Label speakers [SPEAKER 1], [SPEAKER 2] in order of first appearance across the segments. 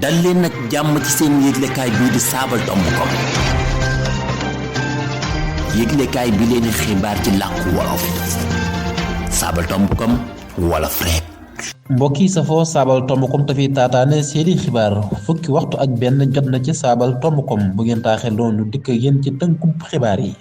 [SPEAKER 1] dal leen nag jàmm ci seen yëglekaay bii di Sabadombcom yëglekaay bi leen xibaar ci làkku wolof Sabadombcom wolof rek.
[SPEAKER 2] mbokk yi safoo Sabadombcom te fi taataane seeni xibaar fukki waxtu ak benn jot na ci Sabadombcom bu ngeen taaxee loolu dikk yéen ci tënkum xibaar yi.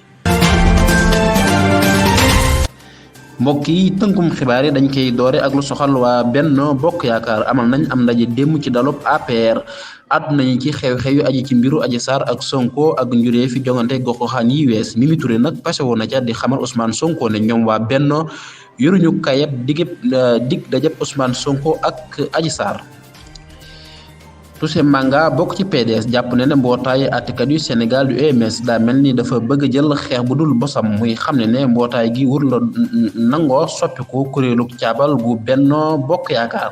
[SPEAKER 2] mbokk yi tënkum xibaar yi dañ koy doore ak lu soxal waa Benno Bokk Yaakaar amal nañ am ndaje démb ci dalub APR àdduna nañu ci xew-xew yu aji ci mbiru Adji Sarr ak Sonko ak njuree fi jongante gox-goxaan yi wees Mimi Touré nag passé woon na ca di xamal Ousmane Sonko ne ñoom waa Benno yoruñu kayeb dig dajab Ousmane Sonko ak Adji Sarr. Toussaint Manga bokk ci PDS jàpp ne mbootaay àttekat yu Sénégal du UMS daa mel ni dafa bëgg a jël xeex bu dul bosam muy xam ne mbootaay gi wur la nangoo soppiku kuréelu caabal gu Benno Bokk Yaakaar.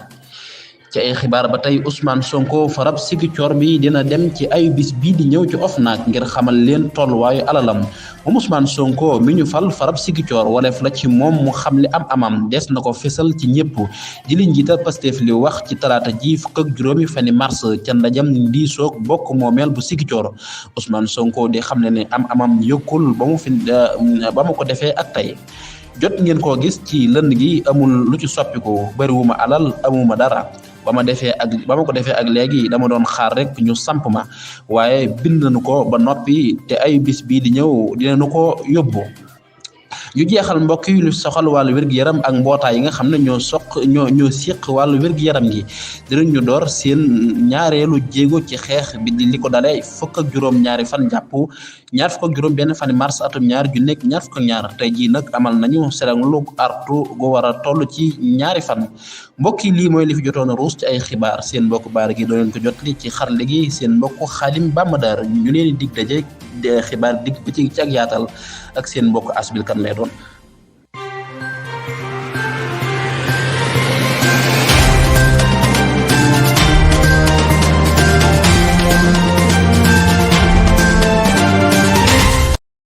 [SPEAKER 2] ci ay xibaar ba tey Ousmane Sonko farab Ziguinchor bi dina dem ci ay bis bii di ñëw ci OFNAC ngir xamal leen tolluwaayu alalam moom Ousmane Sonko mi ñu fal farab Ziguinchor waleef la ci moom mu xam li amam des na ko fesal ci ñëpp di li njiital Pastef li wax ci talaata ji fukk ak juróomi fani mars ca ndajam diisoog bokk moomeel bu Ziguinchor Ousmane Sonko di xam ne amam yokkul ba mu ko defee ak tey jot ngeen koo gis ci lënd gi amul lu ci soppiku bariwuma alal amuma dara ba ma ko defee ak léegi dama doon xaar rek ñu samp ma waaye bind nañu ko ba noppi te ay bis bii di ñëw dinañu ko yóbbu. ñu jeexal mbokk yi lu soxal wàllu wér-gu-yaram ak mbootaay yi nga xam ne ñoo siq wàllu wér-gu-yaram gi dinañ ñu door seen ñaareelu jéego ci xeex bi di li ko dalee fukk ak juróom-ñaari fan jàpp ñaar fukk ak juróom benn fani mars atum ñaar ju nekk ñaar fukk ak ñaar tey jii nag amal nañu seranglu artu gu war a toll ci ñaari fan mbokk yi lii mooy li fi jotoon a ruus ci ay xibaar seen mbokk baar gi doo leen ko jotli ci xarale gi seen mbokk Xaadim Bàmmadar ñu leen di dig daje xibaar dig ba ci ak yaatal ak seen mbokk Asbil Kan lay doon